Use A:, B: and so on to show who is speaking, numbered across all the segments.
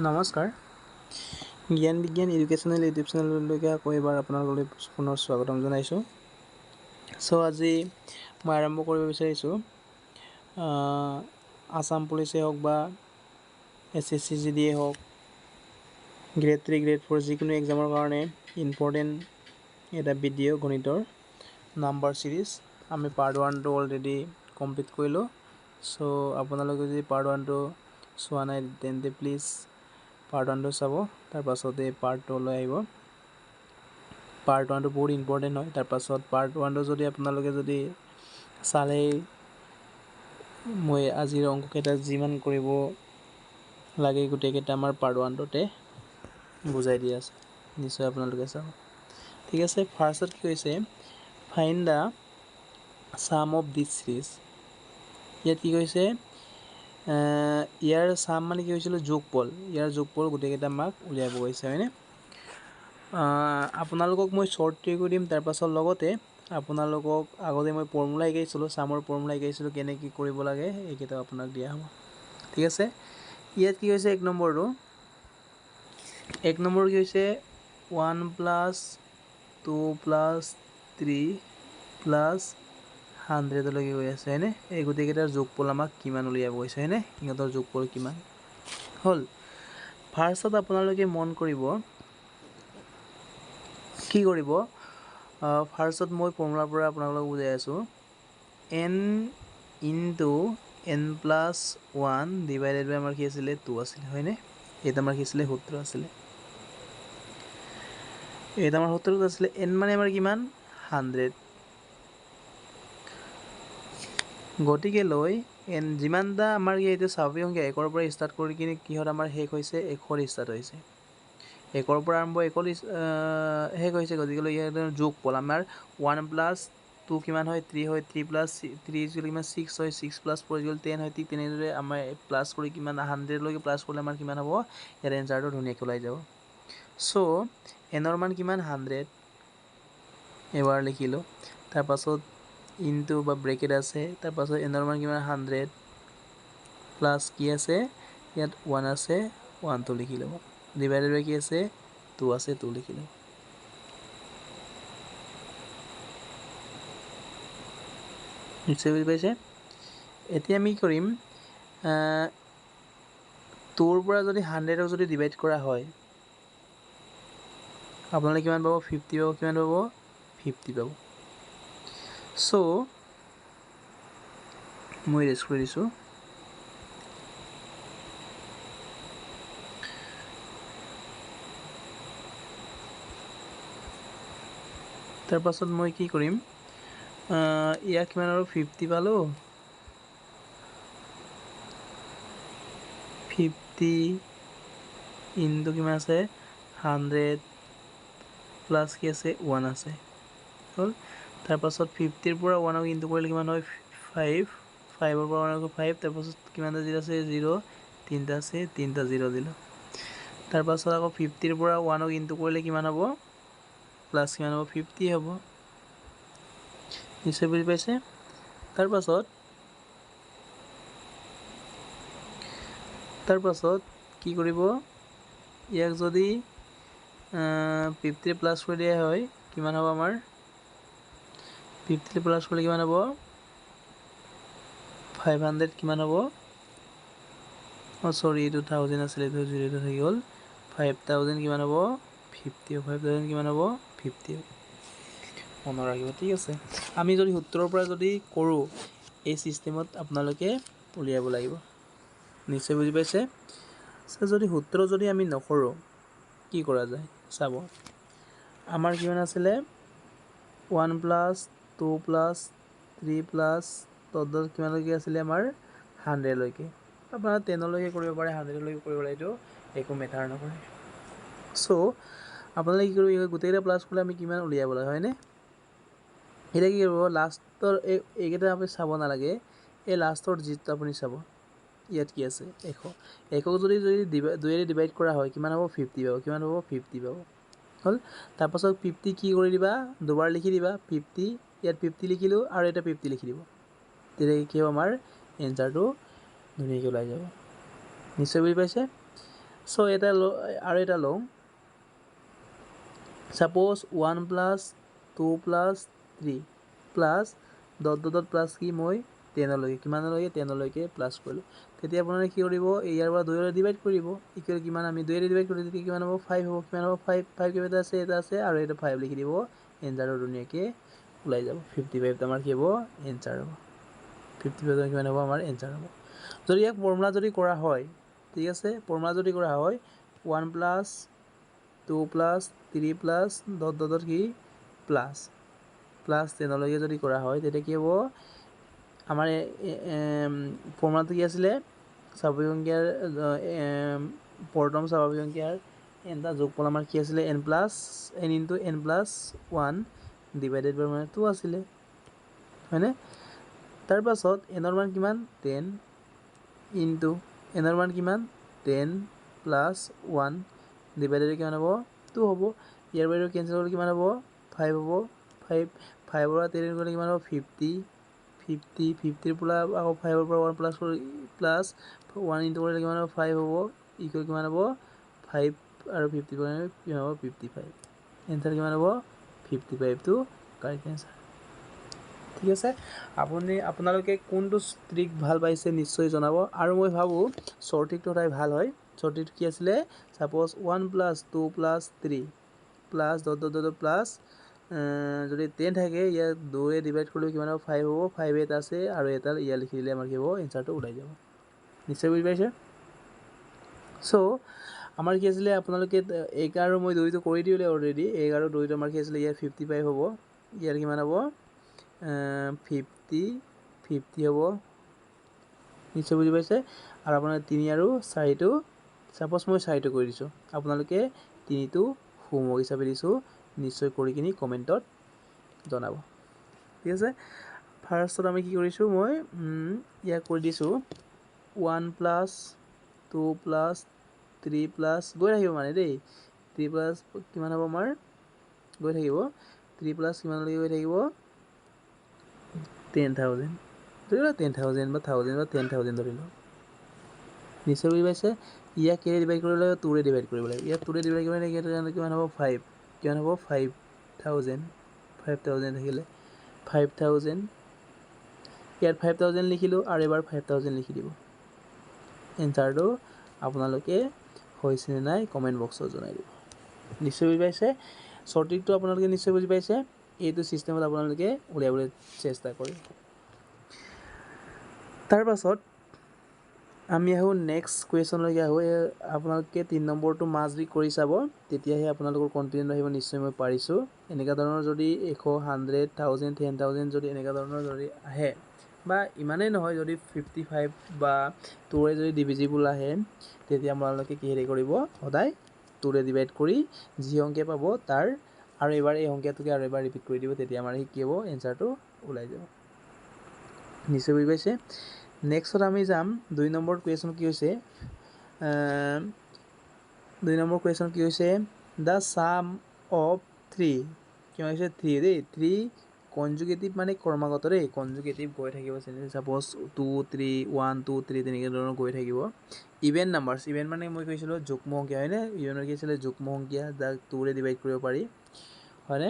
A: নমস্কাৰ, জ্ঞান বিজ্ঞান এডুকেশ্যনেল ইউটিউব চেনেললৈকে আকৌ এবাৰ আপোনালোকলৈ পুনৰ স্বাগতম জনাইছোঁ। আজি মই আৰম্ভ কৰিব বিচাৰিছোঁ আছাম পুলিচেই হওক বা S S C G ডিয়ে হওক, গ্ৰেড থ্ৰী, গ্ৰেড ফ'ৰ যিকোনো এক্সামৰ কাৰণে ইম্পৰ্টেণ্ট এটা ভিডিঅ' গণিতৰ নাম্বাৰ ছিৰিজ। আমি পাৰ্ট ওৱানটো অলৰেডি কমপ্লিট কৰিলোঁ। আপোনালোকে যদি পাৰ্ট ওৱানটো চোৱা নাই তেন্তে প্লিজ পাৰ্ট ওৱানটো চাব, তাৰপাছতে পাৰ্ট টুলৈ আহিব। পাৰ্ট ওৱানটো বহুত ইম্পৰ্টেণ্ট হয়। তাৰপাছত পাৰ্ট ওৱানটো যদি আপোনালোকে যদি চালেই মই আজিৰ অংককেইটা যিমান কৰিব লাগে গোটেইকেইটা আমাৰ পাৰ্ট ওৱানটোতে বুজাই দিয়া আছে, নিশ্চয় আপোনালোকে চাব। ঠিক আছে, ফাৰ্ষ্টত কি কৈছে, find the sum of this series. ইয়াত কি কৈছে, ইয়াৰ চাম মানে কি হৈছিলে, যোগফল। ইয়াৰ যোগফল গোটেইকেইটা আমাক উলিয়াব কৈছে, হয়নে? আপোনালোকক মই শ্বৰ্ট ট্ৰিকো দিম, তাৰপাছত লগতে আপোনালোকক আগতে মই ফৰ্মুলা শিকাইছিলোঁ, চামৰ ফৰ্মুলা শিকাইছিলোঁ, কেনেকৈ কৰিব লাগে এইকেইটাও আপোনাক দিয়া হ'ব। ঠিক আছে, ইয়াত কি হৈছে, এক নম্বৰ কি হৈছে, one plus two plus three plus হাণ্ড্ৰেডলৈকে গৈ আছে, হয়নে? এই গোটেইকেইটাৰ যোগফল আমাক কিমান উলিয়াব কৈছে, হয়নে? সিহঁতৰ যোগফল কিমান হ'ল। ফাৰ্ষ্টত আপোনালোকে মন কৰিব, কি কৰিব, ফাৰ্ষ্টত মই ফৰ্মুলাৰ পৰা আপোনালোকক বুজাই আছোঁ। N into n plus one divided by আমাৰ কি আছিলে, টু আছিলে, হয়নে? এইটো আমাৰ কি আছিলে, সূত্ৰ আছিলে। এইটো আমাৰ সূত্ৰত আছিলে এন মানে আমাৰ কিমান, হাণ্ড্ৰেড। গতিকে লৈ এন যিমানটা আমাৰ কি এইটো স্বাভাৱিক সংখ্যা একৰ পৰা ষ্টাৰ্ট কৰি কিনে কিহত আমাৰ শেষ হৈছে, এশত ষ্টাৰ্ট হৈছে, একৰ পৰা আৰম্ভ একত শেষ হৈছে। গতিকে লৈ ইয়াৰ যোগফল আমাৰ ওৱান প্লাছ টু কিমান হয়, থ্ৰী হয়, থ্ৰী প্লাছ থ্ৰী ইজুকেল কিমান, ছিক্স হয়, six plus four equal ten হয়। ঠিক তেনেদৰে আমাৰ প্লাছ কৰি কিমান হাণ্ড্ৰেডলৈকে প্লাছ কৰিলে আমাৰ কিমান হ'ব, ইয়াৰ এনচাৰটো ধুনীয়াকৈ ওলাই যাব। এনৰ মান কিমান, হাণ্ড্ৰেড, এবাৰ লিখিলোঁ। তাৰপাছত ইনটু বা ব্ৰেকেট আছে, তাৰপাছত এনৰ মান কিমান, হাণ্ড্ৰেড প্লাছ কি আছে, ইয়াত ওৱান আছে, ওৱানটো লিখি ল'ব, ডিভাইডেড বাই কি আছে, টু আছে, টু লিখি ল'ব। নিশ্চয় বুজি পাইছে। এতিয়া আমি কি কৰিম, টুৰ পৰা যদি হাণ্ড্ৰেডক যদি ডিভাইড কৰা হয় আপোনালোকে কিমান পাব, ফিফটি পাব। কিমান পাব, ফিফটি পাব। মই ৰেষ্ট কৰি দিছোঁ। তাৰপাছত মই কি কৰিম, ইয়াক কিমান আৰু ফিফটি পালোঁ, ফিফটি ইনটু কিমান আছে, হাণ্ড্ৰেড প্লাছ কি আছে, ওৱান আছে, হ'ল। তাৰপাছত ফিফটিৰ পৰা ওৱানক ইনটু কৰিলে কিমান হয়, ফাইভ, ফাইভৰ পৰা ওৱানক ফাইভ, তাৰপাছত কিমানটা জিৰ' আছে, জিৰ', তিনিটা আছে, তিনিটা জিৰ' দিলোঁ। তাৰপাছত আকৌ ফিফটিৰ পৰা ওৱানক ইনটু কৰিলে কিমান হ'ব, প্লাছ কিমান হ'ব, ফিফটি হ'ব। নিশ্চয় বুজি পাইছে। তাৰপাছত কি কৰিব, ইয়াক যদি ফিফটি প্লাছ কৰি দিয়া হয় কিমান হ'ব আমাৰ, ফিফটি প্লাছ কৰিলে কিমান হ'ব, ফাইভ হাণ্ড্ৰেড কিমান হ'ব, চৰি এইটো থাউজেণ্ড আছিলে, এইটো জিৰ'টো থাকি গ'ল। ফাইভ থাউজেণ্ড কিমান হ'ব, ফিফটি, ফাইভ থাউজেণ্ড কিমান হ'ব, ফিফটি হ'ব। মনত ৰাখিব, ঠিক আছে। আমি যদি সূত্ৰৰ পৰা যদি কৰোঁ এই ছিষ্টেমত আপোনালোকে উলিয়াব লাগিব, নিশ্চয় বুজি পাইছে। যদি সূত্ৰ যদি আমি নকৰোঁ কি কৰা যায় চাব, আমাৰ কিমান আছিলে, one plus two plus three plus তদ্দত কিমানলৈকে আছিলে আমাৰ, হাণ্ড্ৰেডলৈকে। আপোনাৰ টেনলৈকে কৰিব পাৰে, হাণ্ড্ৰেডলৈকে কৰিব পাৰে, এইটো একো মেটাৰ নকৰে। আপোনালোকে কি কৰিব, গোটেইকেইটা প্লাছ কৰিলে আমি কিমান উলিয়াব লাগে, হয়নে? এতিয়া কি কৰিব, লাষ্টৰ এইকেইটা আপুনি চাব নালাগে, এই লাষ্টৰ যিটো আপুনি চাব, ইয়াত কি আছে, এশ। এশক যদি দুয়েৰে ডিভাইড কৰা হয় কিমান হ'ব, ফিফটি পাব। কিমান হ'ব, ফিফটি পাব, হ'ল। তাৰপাছত ফিফটি কি কৰি দিবা, দুবাৰ লিখি দিবা ফিফটি, ইয়াত ফিফটি লিখিলোঁ আৰু এটা ফিফটি লিখি দিব, তেতিয়া কি হ'ব আমাৰ এনচাৰটো ধুনীয়াকৈ ওলাই যাব। নিশ্চয় বুজি পাইছে। চ' এটা আৰু এটা লওঁ, suppose 1 plus 2 plus 3 plus dot dot dot plus কি মই 10লৈ, কিমানলৈকে, 10লৈকে প্লাছ কৰিলোঁ। তেতিয়া আপোনালোকে কি কৰিব, ইয়াৰ পৰা 2ৰে ডিভাইড কৰিব। ইকুৱেল কিমান, আমি 2ৰে ডিভাইড কৰিলোঁ, তেতিয়া কিমান হ'ব, 5 হ'ব। কিমান হ'ব, 5। 5 কেইটা আছে, এটা আছে, আৰু এইটো 5 লিখি দিব। এনচাৰটো ধুনীয়াকৈ ওলাই যাব। 55 আমাৰ কি হ'ব, এনচাৰ হ'ব। 55 কিমান হ'ব, আমাৰ এনচাৰ হ'ব। যদি ইয়াক ফৰ্মুলা যদি কৰা হয়, ঠিক আছে, ফৰ্মুলা যদি কৰা হয় 1 plus 2 plus 3 plus dot dot dot কি প্লাছ প্লাছ 10লৈকে যদি কৰা হয়, তেতিয়া কি হ'ব, আমাৰ ফৰ্মুলাটো কি আছিলে, স্বাভাৱিক সংখ্যাৰ প্ৰথম স্বাভাৱিক সংখ্যাৰ এনটা যোগফল আমাৰ কি আছিলে, n plus n into n plus 1 divided by মানে 2 আছিলে, হয়নে? তাৰপাছত এনৰ মান কিমান, 10 ইনটু এনৰ মান কিমান, 10 প্লাছ 1 ডিভাইডেড কিমান হ'ব, 2 হ'ব। ইয়াৰ বাহিৰেও কেঞ্চেল হ'লে কিমান হ'ব, 5 হ'ব। 5ৰ পৰা 10 গ'লে কিমান হ'ব, 50। 50ৰ পৰা আকৌ 5ৰ পৰা 1 প্লাছ কৰি প্লাছ 1 ইনটু কৰিলে কিমান হ'ব, 5 হ'ব। ইকুৱেল কিমান হ'ব, 5 আৰু 50 পৰা কিমান হ'ব, 55। এনচাৰ কিমান হ'ব, 55টো কাৰেক্ট এনচাৰ। ঠিক আছে, আপোনালোকে কোনটো ট্ৰিক ভাল পাইছে নিশ্চয় জনাব। আৰু মই ভাবোঁ শ্বৰ্ট ট্ৰিকটো সদায় ভাল হয়। শ্বৰ্ট ট্ৰিকটো কি আছিলে, suppose 1 plus 2 plus 3 plus dot dot dot plus যদি 10 থাকে, ইয়াত 2ৰে ডিভাইড কৰিলে কিমান হ'ব, 5 হ'ব। 5 এটা আছে আৰু এটা ইয়াত লিখি দিলে আমাৰ কি হ'ব, এনচাৰটো ওলাই যাব। নিশ্চয় বুজি পাইছে। চ' আমাৰ কি আছিলে, আপোনালোকে 1 আৰু মই 2টো কৰি দিলে অলৰেডি। 1 আৰু 2টো আমাৰ কি আছিলে, ইয়াত 55 হ'ব, ইয়াৰ কিমান হ'ব, 50 হ'ব। নিশ্চয় বুজি পাইছে। আৰু আপোনাৰ 3 আৰু 4টো, ছাপ'জ মই 4টো কৰি দিছোঁ, আপোনালোকে 3টো হোমৱৰ্ক হিচাপে দিছোঁ, নিশ্চয় কৰি কিনি কমেণ্টত জনাব। ঠিক আছে, ফাৰ্ষ্টত আমি কি কৰিছোঁ, মই ইয়াক কৰি দিছোঁ 1 প্লাছ 2 প্লাছ 3 প্লাছ গৈ থাকিব মানে দেই, 3 প্লাছ কিমান হ'ব আমাৰ, গৈ থাকিব 3 প্লাছ কিমানলৈকে গৈ থাকিব, 10,000 ধৰি লোৱা, 10,000 বা 1,000 বা 10,000 ধৰি লওক। নিশ্চয় বুজি পাইছে। ইয়াক কেৰে ডিভাইড কৰিব লাগিব, 2ৰে ডিভাইড কৰিব লাগিব। ইয়াক 2ৰে ডিভাইড কৰিব লাগিব, কিমান হ'ব, 5, কিমান হ'ব, 5,000, 5,000 থাকিলে 5,000, ইয়াত 5,000 লিখিলোঁ আৰু এবাৰ 5,000 লিখি দিব। এনচাৰটো আপোনালোকে হৈছেনে নাই কমেণ্ট বক্সত জনাই দিব। নিশ্চয় বুজি পাইছে। শ্বৰ্ট ট্ৰিকটো আপোনালোকে নিশ্চয় বুজি পাইছে। এইটো ছিষ্টেমত আপোনালোকে উলিয়াবলৈ চেষ্টা কৰিব। তাৰপাছত আমি আহোঁ নেক্সট কুৱেশ্যনলৈকে আহোঁ। আপোনালোকে 3 নম্বৰটো মাষ্ট বি কৰি চাব, তেতিয়াহে আপোনালোকৰ কনফিডেণ্ট আহিব, নিশ্চয় মই পাৰিছোঁ। এনেকুৱা ধৰণৰ যদি 100, 100, 1000, 10,000 যদি এনেকুৱা ধৰণৰ যদি আহে, বা ইমানেই নহয়, যদি 55 বা 2ৰে যদি ডিভিজিবল আহে, তেতিয়া আপোনালোকে কি হেৰি কৰিব, সদায় 2ৰে ডিভাইড কৰি যি সংখ্যা পাব তাৰ আৰু এবাৰ এই সংখ্যাটোকে আৰু এবাৰ ৰিপিট কৰি দিব, তেতিয়া আমাৰ কি হ'ব, এনচাৰটো ওলাই যাব। নিশ্চয় বুজি পাইছে। নেক্সটত আমি যাম 2 নম্বৰ কুৱেশ্যন কি হৈছে, 2 নম্বৰ কুৱেশ্যন কি হৈছে, the sum of 3, কিমান হৈছে, 3 দেই, 3 কনজুগেটিভ মানে ক্ৰমাগত দেই, কনজুগেটিভ গৈ থাকিব, ছাপ'জ 2 3 1 2 3 তেনেকৈ ধৰণৰ গৈ থাকিব। ইভেন নাম্বাৰ্ছ, ইভেন মানে মই কৈছিলোঁ যুগ্ম সংখ্যা, হয়নে? ইভেন মানে কি আছিলে, যুগ্ম সংখ্যা, যাক 2ৰে ডিভাইড কৰিব পাৰি, হয়নে?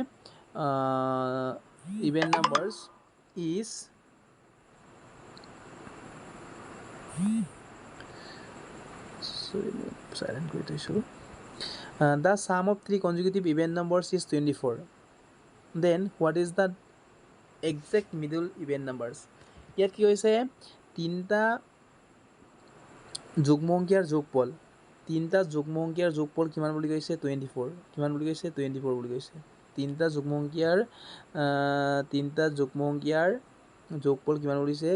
A: Even numbers is silent কৰি থৈছোঁ। The sum of 3 consecutive even numbers is 24, then what is the exact middle even numbers. ইয়াত কি হৈছে, তিনিটা যুগ্ম সংখ্যাৰ যোগফল, তিনিটা যুগ্ম সংখ্যাৰ যোগফল কিমান বুলি কৈছে, 24, কিমান বুলি কৈছে, 24 বুলি কৈছে। তিনিটা যুগ্ম সংখ্যাৰ, তিনিটা যুগ্ম সংখ্যাৰ যোগফল কিমান বুলি কৈছে,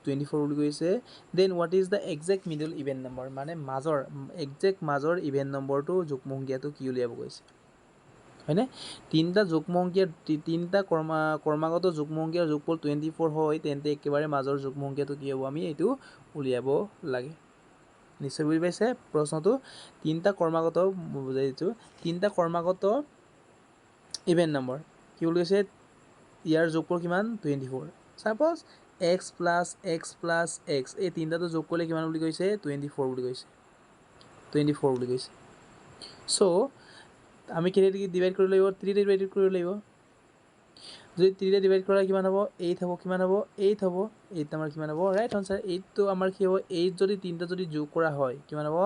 A: 24 বুলি কৈছে। Then what is the exact middle even number, মানে মাজৰ, একজেক্ট মাজৰ ইভেন নম্বৰটো যুগ্ম সংখ্যাটো কি উলিয়াব কৈছে, হয়নে? তিনিটা যুগ্ম সংখ্যাৰ, তিনিটা ক্ৰমাগত যুগ্ম সংখ্যাৰ যোগফল 24 হয়, তেন্তে একেবাৰে মাজৰ যুগ্ম সংখ্যাটো কি হ'ব, আমি এইটো উলিয়াব লাগে। নিশ্চয় বুজি পাইছে প্ৰশ্নটো। তিনিটা ক্ৰমাগত বুজাই দিছোঁ, তিনিটা ক্ৰমাগত ইভেন নম্বৰ কি বুলি কৈছে, ইয়াৰ যোগফল কিমান, 24। Suppose x plus x plus x, এই তিনিটাটো যোগ কৰিলে কিমান বুলি কৈছে, 24 বুলি কৈছে। 24 বুলি কৈছে। চ' আমি কেনেকৈ ডিভাইড কৰিব লাগিব? থ্ৰীৰে ডিভাইড কৰিব লাগিব। যদি থ্ৰীৰে ডিভাইড কৰা কিমান হ'ব? এইট হ'ব। কিমান হ'ব? এইট হ'ব। এইট আমাৰ কিমান হ'ব? ৰাইট আনচাৰ এইটটো আমাৰ কি হ'ব? এইট যদি তিনিটা যদি যোগ কৰা হয় কিমান হ'ব?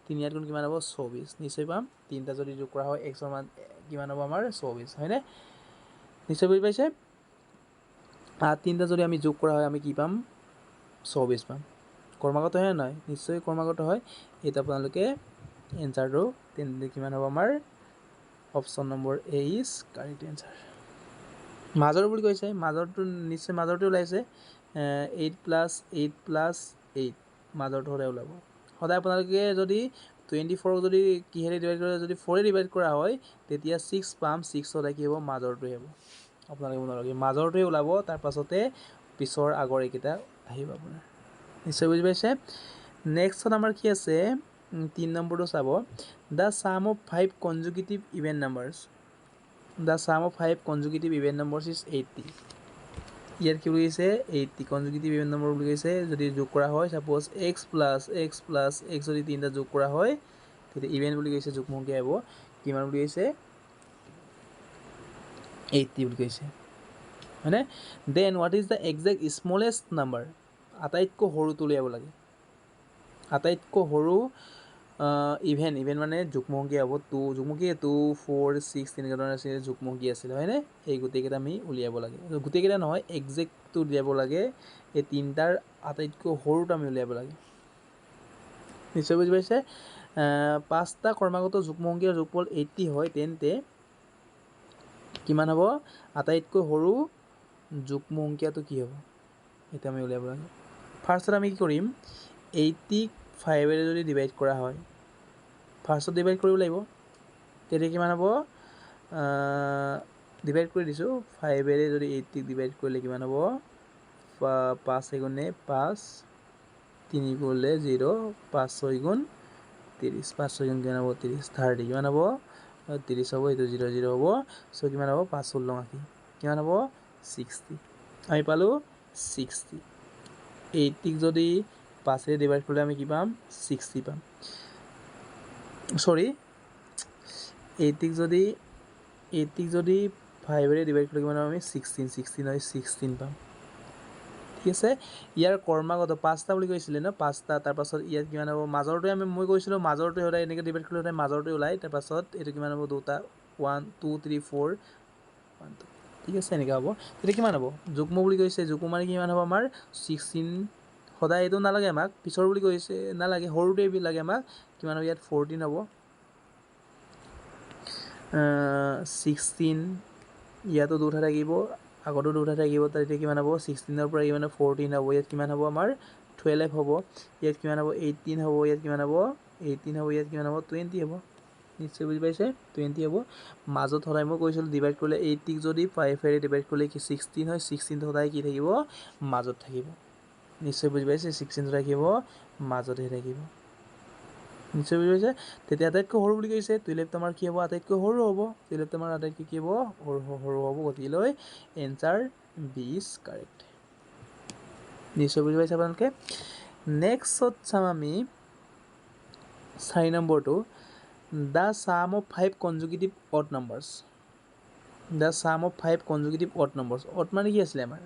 A: তিনি আঠ গুণ কিমান হ'ব? 24 নিশ্চয় পাম। তিনিটা যদি যোগ কৰা হয় এক্সৰ মান কিমান হ'ব আমাৰ? 24, হয়নে? নিশ্চয় বুজি পাইছে। তিনিটা যদি আমি যোগ কৰা হয় আমি কি পাম? 24 পাম। ক্ৰমাগত হয় নে নহয়? নিশ্চয় ক্ৰমাগত হয়। এইটো আপোনালোকে এনচাৰটো তেন্তে কিমান হ'ব আমাৰ? Option number A is correct answer. মাজৰ বুলি কৈছে, মাজৰটো নিশ্চয় মাজৰটো ওলাইছে। Eight plus eight plus eight, মাজৰটো সদায় ওলাব। সদায় আপোনালোকে যদি 24ক যদি কিহেৰে ডিভাইড কৰে, যদি ফ'ৰে ডিভাইড কৰা হয় তেতিয়া ছিক্স পাম। ছিক্স সদায় কি হ'ব? মাজৰটোৱে হ'ব। আপোনালোকে মনত ৰাখিব, মাজৰটোৱে ওলাব, তাৰপাছতে পিছৰ আগৰ এইকেইটা আহিব আপোনাৰ। নিশ্চয় বুজি পাইছে। নেক্সটত আমাৰ কি আছে? তিনি নম্বৰটো চাব। The sum of five consecutive even numbers, the sum of five consecutive even numbers is 80। ইয়াত কি বুলি কৈছে? 80 কনজিকিউটিভ ইভেন নম্বৰ বুলি কৈছে। যদি যোগ কৰা হয়, suppose x plus x plus x যদি তিনিটা যোগ কৰা হয় তেতিয়া ইভেন বুলি কৈছে, যুগ্ম সংখ্যা আহিব। কিমান বুলি কৈছে? 80 বুলি কৈছে, হয়নে? Then what is the exact smallest number? আটাইতকৈ সৰুটো উলিয়াব লাগে। আটাইতকৈ সৰু ইভেন, ইভেন মানে যুগ্ম সংখ্যা হ'ব। টু যুগ্ম সংখ্যা, টু, ফ'ৰ, ছিক্স তেনেকুৱা ধৰণৰ আছিলে, যুগ্ম সংখ্যা আছিলে, হয়নে? এই গোটেইকেইটা আমি উলিয়াব লাগে। গোটেইকেইটা নহয়, একজেক্টটো উলিয়াব লাগে। এই তিনিটাৰ আটাইতকৈ সৰুটো আমি উলিয়াব লাগে। নিশ্চয় বুজি পাইছে। পাঁচটা ক্ৰমাগত যুগ্ম সংখ্যাৰ যোগফল 80 হয়, তেন্তে কিমান হ'ব? আটাইতকৈ সৰু যুগ্ম সংখ্যাটো কি হ'ব? সেইটো আমি উলিয়াব লাগে। ফাৰ্ষ্টত আমি কি কৰিম? 80ক ফাইভেৰে যদি ডিভাইড কৰা হয়, ফাৰ্ষ্টত ডিভাইড কৰিব লাগিব, তেতিয়া কিমান হ'ব? ডিভাইড কৰি দিছোঁ। ফাইভেৰে যদি 80ক ডিভাইড কৰিলে কিমান হ'ব? পাঁচ এগুণে পাঁচ, তিনি কৰিলে জিৰ', পাঁচ ছয় গুণ 30। পাঁচ ছয় গুণ কিমান হ'ব? 30, 30 কিমান হ'ব? 30 হ'ব। এইটো জিৰ' জিৰ' হ'ব। চ' কিমান হ'ব? পাঁচ 16 80 কিমান হ'ব? 60। আমি পালোঁ 60। 80ক যদি পাঁচেৰে ডিভাইড কৰিলে আমি কি পাম? 60 পাম। চৰি, 80ক যদি ফাইভেৰে ডিভাইড কৰিলে কিমান পাম আমি? 16, 16 হয়, 16 পাম। ঠিক আছে। ইয়াৰ ক্ৰমাগত পাঁচটা বুলি কৈছিলে ন? পাঁচটা। তাৰপাছত ইয়াত কিমান হ'ব? মাজৰটোৱে আমি, মই কৈছিলোঁ মাজৰটোৱে সদায় এনেকৈ ডিভাইড কৰিলে সদায় মাজৰটোৱে ওলায়। তাৰপাছত এইটো কিমান হ'ব? দুটা, one, two, three, four, one, two. ঠিক আছে, এনেকৈ হ'ব। তেতিয়া কিমান হ'ব? যুগ্ম বুলি কৈছে। যুগ্ম মানে কিমান হ'ব আমাৰ? 16। সদায় এইটো নালাগে আমাক, পিছৰ বুলি কৈছে, নালাগে, সৰুটোৱে লাগে আমাক। কিমান হ'ব ইয়াত? 14 হ'ব। 16, ইয়াতো দুটা থাকিব, আগতো দুটা থাকিব। তেতিয়া কিমান হ'ব? 16ৰ পৰা কিমান হ'ব? 14 হ'ব। ইয়াত কিমান হ'ব আমাৰ? 12 হ'ব। ইয়াত কিমান হ'ব? 18 হ'ব। ইয়াত কিমান হ'ব? 18 হ'ব। ইয়াত কিমান হ'ব? 20 হ'ব। নিশ্চয় বুজি পাইছে, 20 হ'ব। মাজত সদায় মই কৈছিলোঁ, ডিভাইড কৰিলে, 80ক যদি ফাইভেৰে ডিভাইড কৰিলে কি 16 হয়, 16টো সদায় কি থাকিব? মাজত থাকিব। নিশ্চয় বুজি পাইছে। 16টো থাকিব, মাজতহে থাকিব। নিশ্চয় বুজি পাইছে। তেতিয়া আটাইতকৈ সৰু বুলি কৈছে, 12টো আমাৰ কি হ'ব? আটাইতকৈ সৰু হ'ব। 12টো আমাৰ আটাইতকৈ কি হ'ব? সৰু, সৰু হ'ব। গতিকেলৈ এনচাৰ বি is correct. নিশ্চয় বুজি পাইছে আপোনালোকে। নেক্সটত চাম আমি চাৰি নম্বৰটো। The sum of five consecutive odd numbers, the sum of five consecutive odd numbers. Odd মানে কি আছিলে আমাৰ?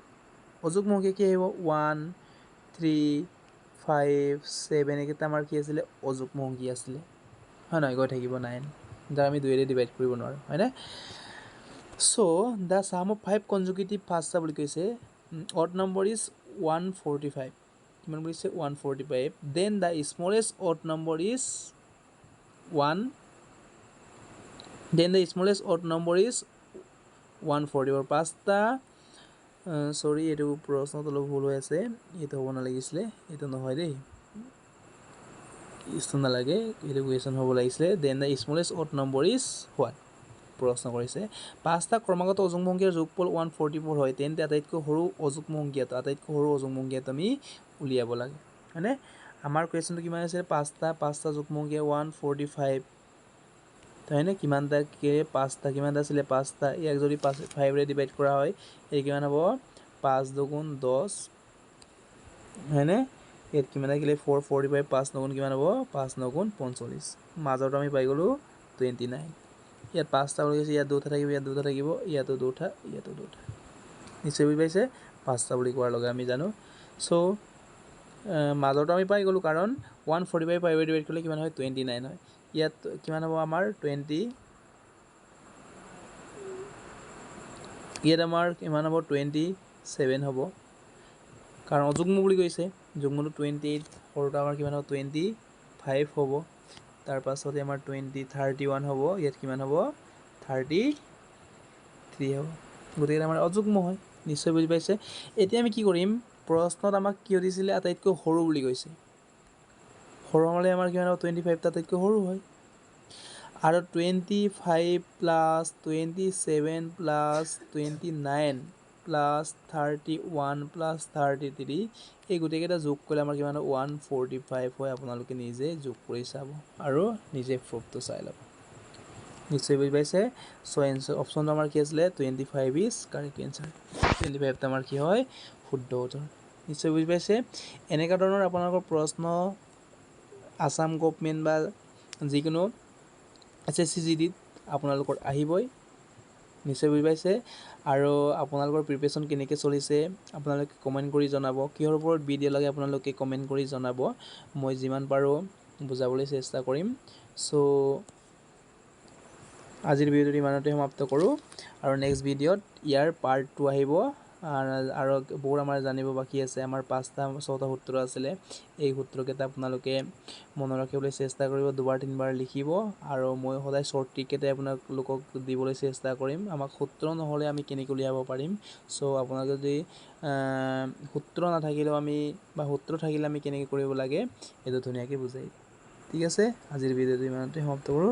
A: অযুগ্ম সংখ্যা। কি আহিব? ওৱান, থ্ৰী, ফাইভ, ছেভেন, এইকেইটা আমাৰ কি আছিলে? অযুগ্ম সংখ্যা আছিলে, হয় নহয়? গৈ থাকিব নাইন, যাক আমি দুয়েৰে ডিভাইড কৰিব নোৱাৰোঁ, হয়নে? So the sum of five consecutive, পাঁচটা বুলি কৈছে, odd number is 145। কিমান বুলিছে? 145। Then the smallest odd number is one, then the smallest odd number is 144। পাঁচটা, চৰি, এইটো প্ৰশ্নত অলপ ভুল হৈ আছে। এইটো হ'ব নালাগিছিলে, এইটো নহয় দেই, ইছটো নালাগে, এইটো কুৱেশ্যন হ'ব লাগিছিলে। Then the smallest odd number is what, প্ৰশ্ন কৰিছে। পাঁচটা ক্ৰমাগত অযুগ্ম সংখ্যাৰ যোগফল 144 হয়, তেন্তে আটাইতকৈ সৰু অযুগ্ম সংখ্যাটো, আটাইতকৈ সৰু অযুগ্ম সংখ্যাটো আমি উলিয়াব লাগে, হয়নে? আমাৰ কুৱেশ্যনটো কিমান আছিলে? পাঁচটা, পাঁচটা যুগ্ম সংখ্যা 145, হয়নে? কিমানটা? পাঁচটা। কিমানটা আছিলে? পাঁচটা। ইয়াক যদি পাঁচ, ফাইভেৰে ডিভাইড কৰা হয়, এই কিমান হ'ব? পাঁচ দুগুণ 10, হয়নে? ইয়াত কিমান থাকিলে? 4 45, 5 নগুণ কিমান হ'ব? 5 নগুণ 45। মাজৰটো আমি পাই গ'লোঁ 29। ইয়াত পাঁচটা বুলি কৈছে, ইয়াত দুটা থাকিব, ইয়াত দুটা থাকিব, ইয়াতো দুটা, ইয়াতো দুটা। নিশ্চয় বুজি পাইছে? পাঁচটা বুলি কোৱাৰ লগে আমি জানো। চ' মাজৰটো আমি পাই গ'লোঁ, কাৰণ 145 ফাইভে ডিভাইড কৰিলে কিমান হয়? 29 হয়। ইয়াত কিমান হ'ব আমাৰ? 20। ইয়াত আমাৰ কিমান হ'ব? 27 হ'ব, কাৰণ অযুগ্ম বুলি কৈছে। যুগ্মটো 28, সৰুটো আমাৰ কিমান হ'ব? 25 হ'ব। তাৰপাছতে আমাৰ 31 হ'ব। ইয়াত কিমান হ'ব? 33 হ'ব। গতিকে আমাৰ অযুগ্ম হয়। নিশ্চয় বুজি পাইছে? এতিয়া আমি কি কৰিম? প্ৰশ্নত আমাক কি সুধিছিলে? আটাইতকৈ সৰু বুলি কৈছে। সৰু হ'লে আমাৰ কিমান হ'ব? 25টো আটাইতকৈ সৰু হয়। আৰু 25 plus 27 plus 29 plus 31 plus 33, এই গোটেইকেইটা যোগ কৰিলে আমাৰ কিমান হয়? 145 হয়। আপোনালোকে নিজে যোগ কৰি চাব আৰু নিজে প্ৰুফটো চাই ল'ব। নিশ্চয় বুজি পাইছে? চ' এনচাৰ অপশ্যনটো আমাৰ কি আছিলে? 25 is correct answer. 25টো আমাৰ কি হয়? শুদ্ধ উত্তৰ। নিশ্চয় বুজি পাইছে? এনেকুৱা ধৰণৰ আপোনালোকৰ প্ৰশ্ন আছাম গভমেণ্ট বা যিকোনো এছএছচি জিডিত আপোনালোকৰ আহিবই। নিশ্চয় বুজি পাইছে? আৰু আপোনালোকৰ প্ৰিপেৰেশ্যন কেনেকৈ চলিছে, আপোনালোকে কমেণ্ট কৰি জনাব। কিহৰ ওপৰত ভিডিঅ' লাগে, আপোনালোকে কমেণ্ট কৰি জনাব। মই যিমান পাৰোঁ বুজাবলৈ চেষ্টা কৰিম। চ' আজিৰ ভিডিঅ'টো ইমানতে সমাপ্ত কৰোঁ আৰু নেক্সট ভিডিঅ'ত ইয়াৰ পাৰ্ট 2 আহিব। আৰু বহুত আমাৰ জানিব বাকী আছে। আমাৰ পাঁচটা ছটা সূত্ৰ আছিলে। এই সূত্ৰকেইটা আপোনালোকে মনত ৰাখিবলৈ চেষ্টা কৰিব, দুবাৰ তিনিবাৰ লিখিব আৰু মই সদায় শ্বৰ্ট ট্ৰিকেইটাই আপোনালোকক দিবলৈ চেষ্টা কৰিম। আমাক সূত্ৰ নহ'লে আমি কেনেকৈ উলিয়াব পাৰিম? চ' আপোনালোকে যদি সূত্ৰ নাথাকিলেও আমি বা সূত্ৰ থাকিলে আমি কেনেকৈ কৰিব লাগে, এইটো ধুনীয়াকৈ বুজাই। ঠিক আছে, আজিৰ ভিডিঅ'টো ইমানতে সমাপ্ত কৰোঁ।